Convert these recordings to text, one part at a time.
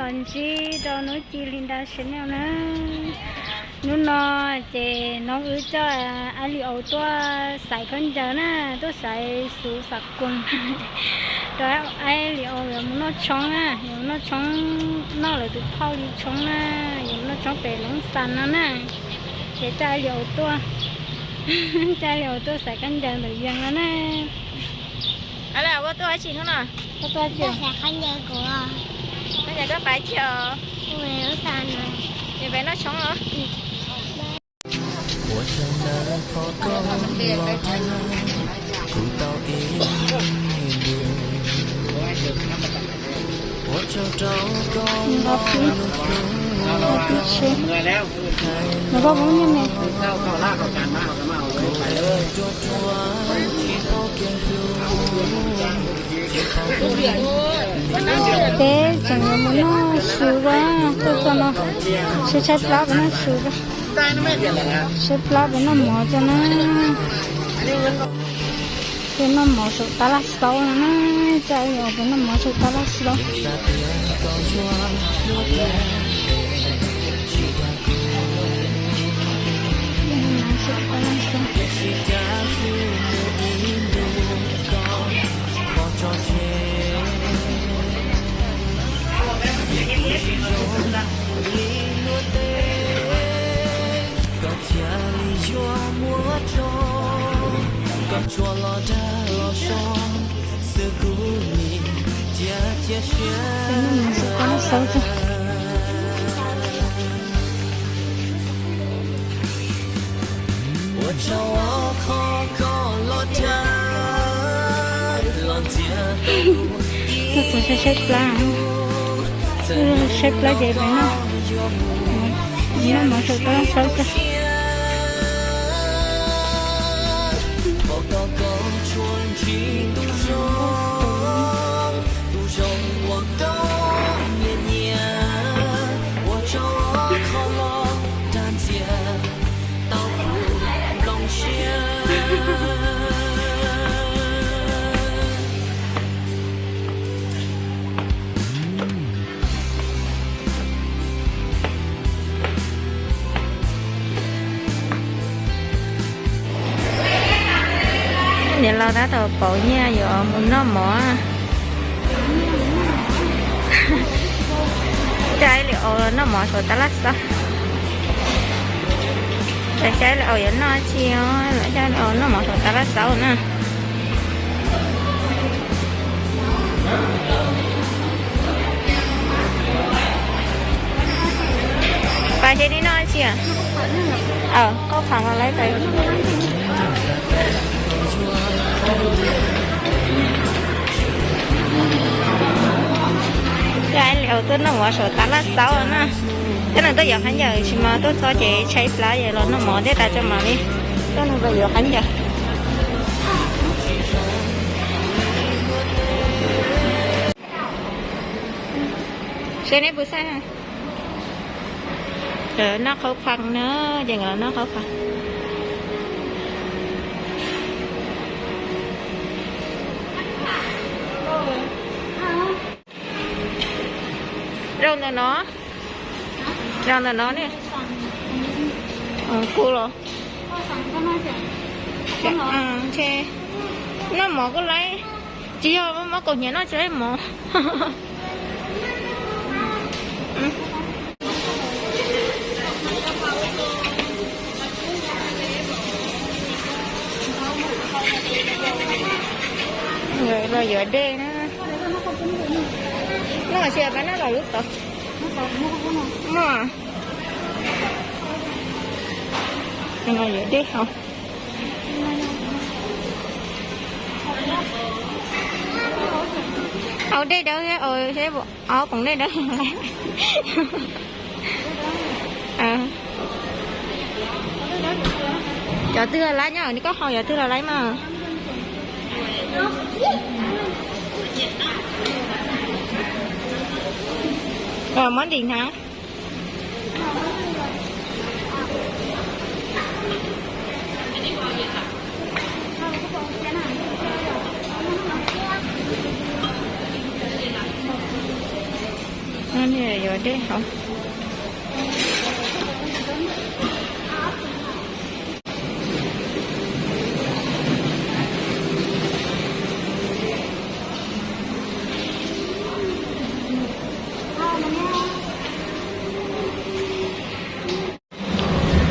Ntsib rau Nuj Ci Hli Nra Channel na. Hnub no ces no wb coj Aib Lis Aus tuaj xaiv khaub ncaws na, tuaj xaiv xuv xav koos rau Aib Lis Aus yuav mus noj tshoob na, yuav mus noj tshoob, noj lawv tus phauj li tshoob na, yuav mus noj tshoob pem Loob Xas no na. Ces coj Aib Lis Aus tuaj, coj Aib Lis Aus tuaj xaiv khaub ncaws ntawm Yees no na. Aib Lis Aus, koj tuaj dab tsi hnub no? Koj tuaj dab tsi? Khaub ncaws koj xaiv tsi os? Yuav pem noj tshoob los? Nqa pib, nqa pib tsheb. Nws koj poob nyiaj me. Peb tseem yuav mus noj su as, tuaj txog no, tshaib tshaib plab peb noj su as. Tshaib plab peb noj mov tso na. Peb noj mov saum tab laj xaub no na, coj Aib Lis Aus peb noj mov saum tab laj xaub. Peb noj mov saum tab laj xaub tso. Tuaj txog saib saib plab, saib plab ces peb noj, noj mov saum tab laj xaub tso. Niam laus tab tom pauv nyiaj yuav mus noj mov. Coj Aib Lis Aus los noj mov saum tab laj xaub. Coj Aib Lis Aus yuav noj tsi os, coj Aib Lis Aus noj mov saum tab laj xaub na. Pab seb neb noj tsi? Qauj pham los lawm. Coj Aib Lis Aus tuaj noj mov saum tab laj xaub na. Coj nws tuaj yuav khaub ncaws, tsis mas tuaj txog ces tshaib plab es los noj mov thiab tas tso mam li tuaj nrog yuav khaub ncaws. Seb neb puas xav noj qhauv phaj na, ces nkawd los noj qhauv phaj. Zaum ntawm no, zaum ntawm no ne. Kuv los. Noj mov kuj laib, tsis yog muab kaus hniav noj tsis laib mov. Los yuav dej na. Noj tsis pab noj los lub tod. Noj. Los yuav dej haus. Haus dej dawb, seb ob poom dej dawb. Cov twg los laib nyob, koj haus cov twg los laib mas. Muab ntim hnav. Yuav dej hauv.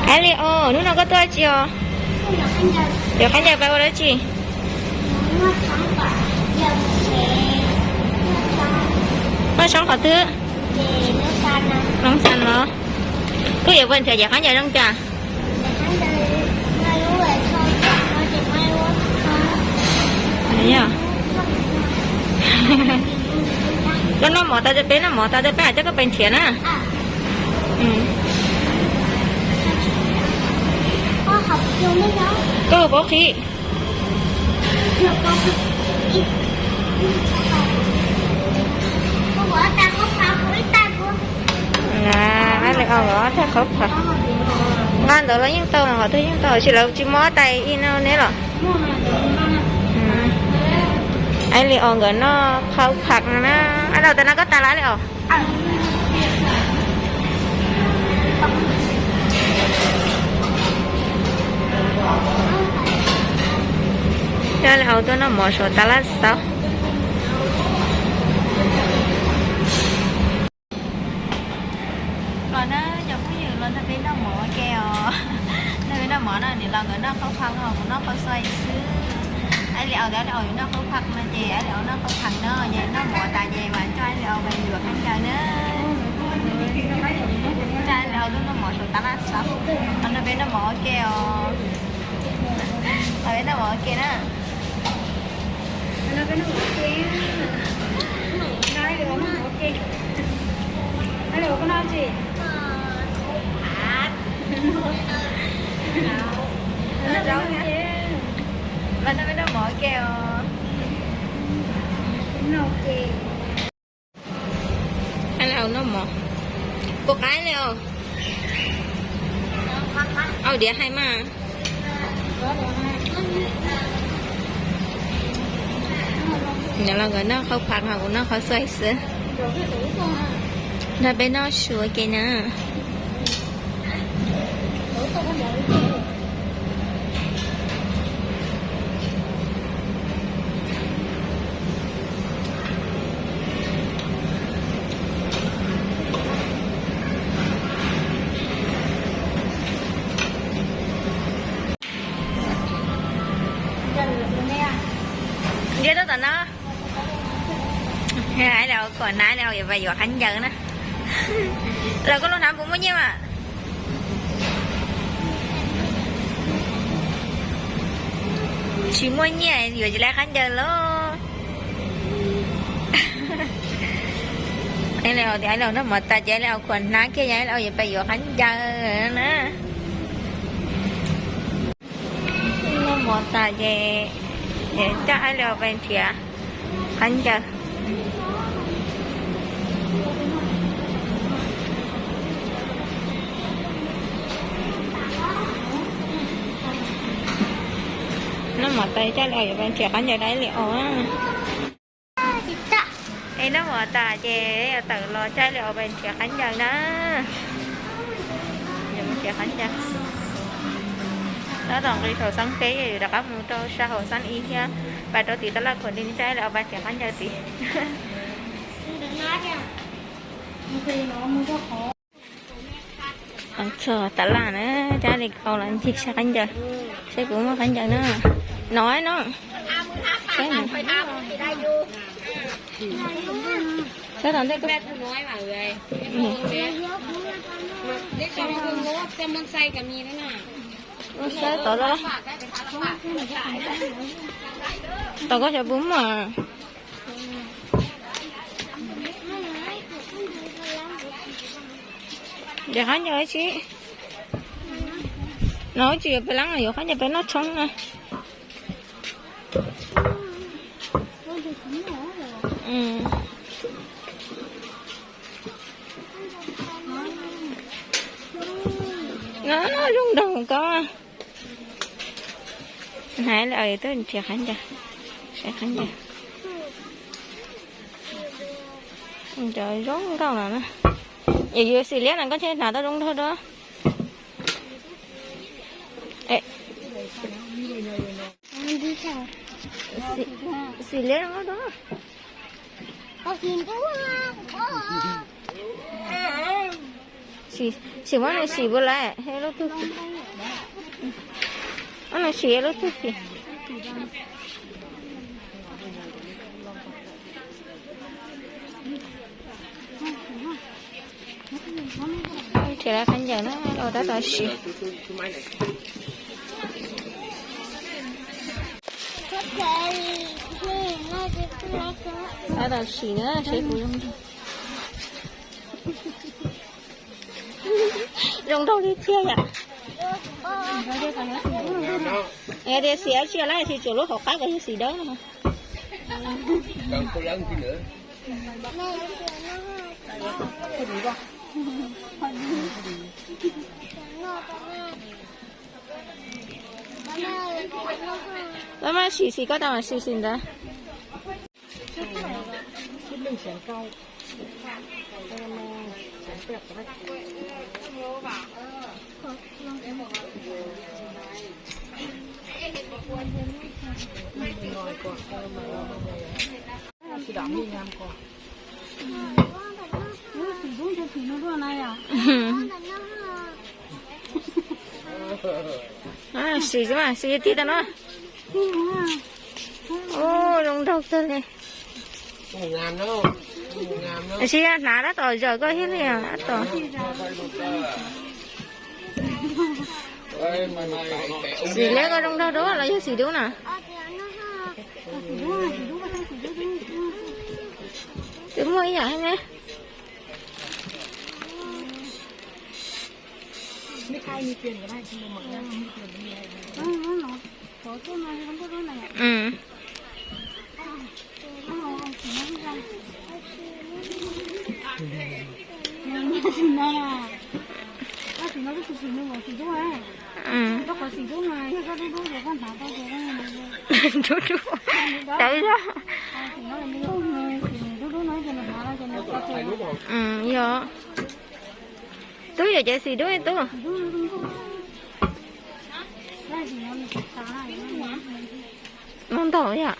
Aib Li Os, hnub no koj tuaj tsi os? Yuav khaub ncaws pab ua dab tsi? Noj tshoob qhov twg? Loob Xas los? Koj yuav pab nrhiav cov khaub ncaws zoo cas? Koj noj mov tas, peb noj mov tas peb mam coj koj pais nrhiav na. Koj puas qhib? Aib Li Os ob thaj qhauv phav. Nqa ntawd los yeej tau, qhov twg yeej tau, tab sis lawv tsis muaj ob tais ib no ne los? Aib Li Os nkawd noj qhauv phav no na. Aib Li Os, tas no koj tas lawm Aib Li Os? Coj Aib Li Os tuaj noj mov saum tas laj xauv. Los na cov phooj ywg, los nrog peb noj mov ua ke os. Nrog peb noj mov no, niam laus nkawd noj qhauv phav, kuv noj qhauv xoi xwb. Aib Li Os tias Aib Li Os yuav noj qhauv phav no ces Aib Li Os noj qhauv phav no ces noj mov tas ces mam coj Aib Li Os pais yuav khaub ncaws na. Coj Aib Li Os tuaj noj mov saum tas laj xauv, los nrog peb noj mov ua ke os. Los peb noj mov ua ke na. Los nrog peb noj mov ua ke os. Aib Li Os noj mov. Puas qab li os? Au diav hais mas. Niam laus nkawd noj qhauv phav, kuv noj qhauv xoi xwb. Nrog peb noj su ua ke na. Ntiab tuaj tom no. Aib Li Os khuam hnab, Aib Li Os yuav pais yuav khaub ncaws na. Los koj lub hnab puas muaj nyiaj mas? Tsis muaj nyiaj yuav tsis laib khaub ncaws lauj. Aib Li Os tias Aib Li Os noj mov tas ces Aib Li Os khuam hnab kiag, Aib Li Os yuav pais yuav khaub ncaws na. Noj mov tas ces coj Aib Li Os pais nrhiav khaub ncaws. Noj mov tas coj Aib Li Os yuav pais nrhiav khaub ncaws rau Aib Li Os. Es noj mov tas ces yuav tawm los coj Aib Li Os pais nrhiav khaub ncaws na. Yuav mus nrhiav khaub ncaws. Tab tom nqis saum xab peb, yus rov qab mus rau sab hauv xab ib thiab, pais rau tim taj laj khuam li, coj Aib Li Os pais nrhiav khaub ncaws tid. Txog tas laj na, coj Aib Li Os los ncig saib khaub ncaws, saib puas muaj khaub ncaws na. No no, saib, saib tom ntej. Saib tom, tom koj xyov puas muaj. Yog khaub ncaws tsis, no tsis yuav peb leeb, yuav khaub ncaws peb noj tshoob na. No zoo nraug koj. Hais li tuaj nrhiav khaub ncaws, saib khaub ncaws. Cov zoo nkauj no na. Yog yuav xim liab no koj thiaj hnav tau zoo nraug dua. Xim liab zoo nkauj dua. Sim muab nws sim puas lawm, lub twg, muab nws sim lub twg sim. Ces lawv qhov ncauj na, los tab tom sim. Tab tom sim na, seb puas zoo. Zoo nraug li thiab yom. Yog tias xim dab tsi lawm, xim tsuam lub hauv qab kom yog xim dawb no. Koj maj sim xim koj tau mas sim xim ntawd. Sim xwb mas, sim tiag tiag no. Ua zoo nraug kawg li. Tab sis hnav tab tom zawm koj thiab li tab tom. Xim liab koj zoo nraug dua los yog xim dub na? Twb muaj ib yam thiab ne. Dub dub. Tawv zog. Yog. Tub yuav cev xim dub tub. No ntaug yom.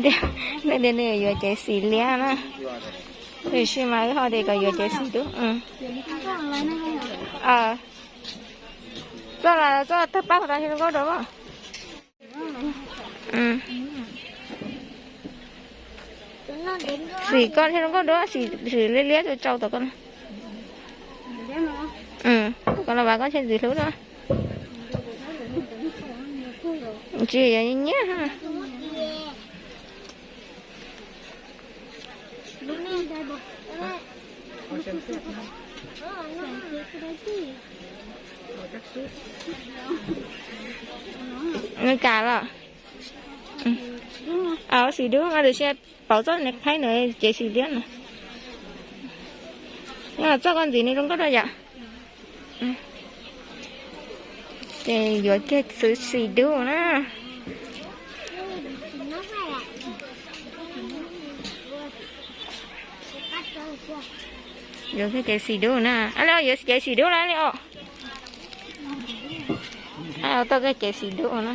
Tias nws yuav cev xim liab na. Tiam sis mas wb ho tias kom yuav cev xim dub. Txoj los txoj tawg paj qhov no thiaj zoo nkauj dua. Xim koj thiaj zoo nkauj dua, xim liab liab tsau tsau tom koj. Koj los vas koj thiaj ntxim hlub dua. Tsis yog nyiam. Nws kam los. Xim dub mas tiam sis pauv txoj niag qhaib ntawd cev xim liab na. Txoj koj ntxiv nws zoo nkauj dua yom. Ces yuav kiag xim dub na. Yuav kiag cev xim dub na. Li yuav cev xim dub na li os. Tau kiag cev xim dub na.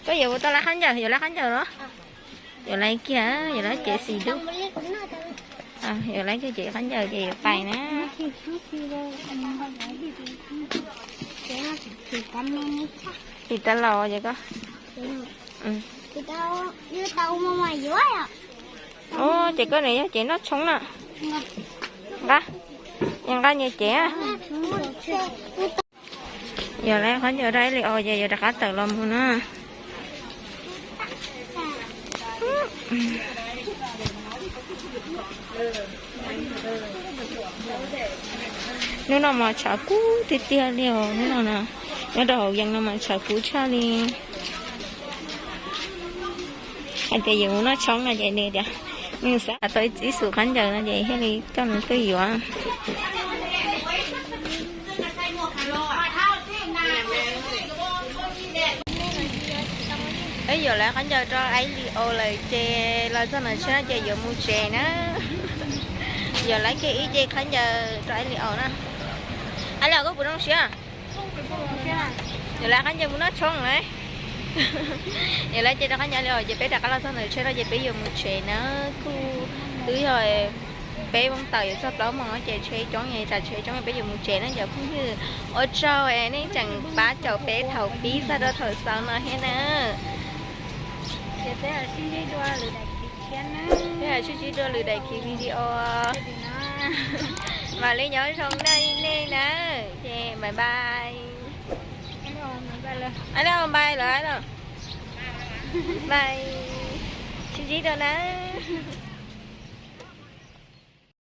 Koj yuav ua tau lawv qhab ncaws, yuav lawv qhab ncaws los? Yuav lawv kiag, yuav lawv cev xim dub. Yuav lawv kiag cev qhab ncaws ces yuav pais na. Tsis tas los ces koj. Ces koj nws yog cev noj tshoob na. Nqa, nqa nyias cev. Yog lawv qhov ncauj dai li os ces yuav rov qab tawm los mus na. Hnub no mas tshav kub tiag tiag li os, hnub no na, nyob rau hauv yees no mas tshav kub tshaj li. Hais tias yuav mus noj tshoob no ces nws tias nws xav tau ib xus khaub ncaws no ces thiaj li coj nws tuaj yuav. Peb yuav lawv khaub ncaws rau Aib Li Aus lawm ces los txog nram tsheb no ces yuav mus tsev na. Yuav lawv kiag ib ce khaub ncaws rau Aib Li Aus na. Aib Li Aus, koj puas zoo siab? Yuav lawv khaub ncaws mus noj tshoob na. Yuav lawv ce rau khaub ncaws li os ces peb rov qab los txog nram tsheb no ces peb yuav mus tsev na. Kuj twb yog peb moos tawm yuav txog plaub moos ces tsheb coob, tsam tsheb coob peb yuav mus tsev na cov phooj ywg. Ua tsaug nej tseem pab caum peb thaum pib txog rau thaum xaus no thiab na. Peb sib ntsib dua lwm daim khiv video. Mam li nyob zoo nej na. Ces bye bye. Aib Li Aus, bye lawm los? Bye. Sib ntsib dua na.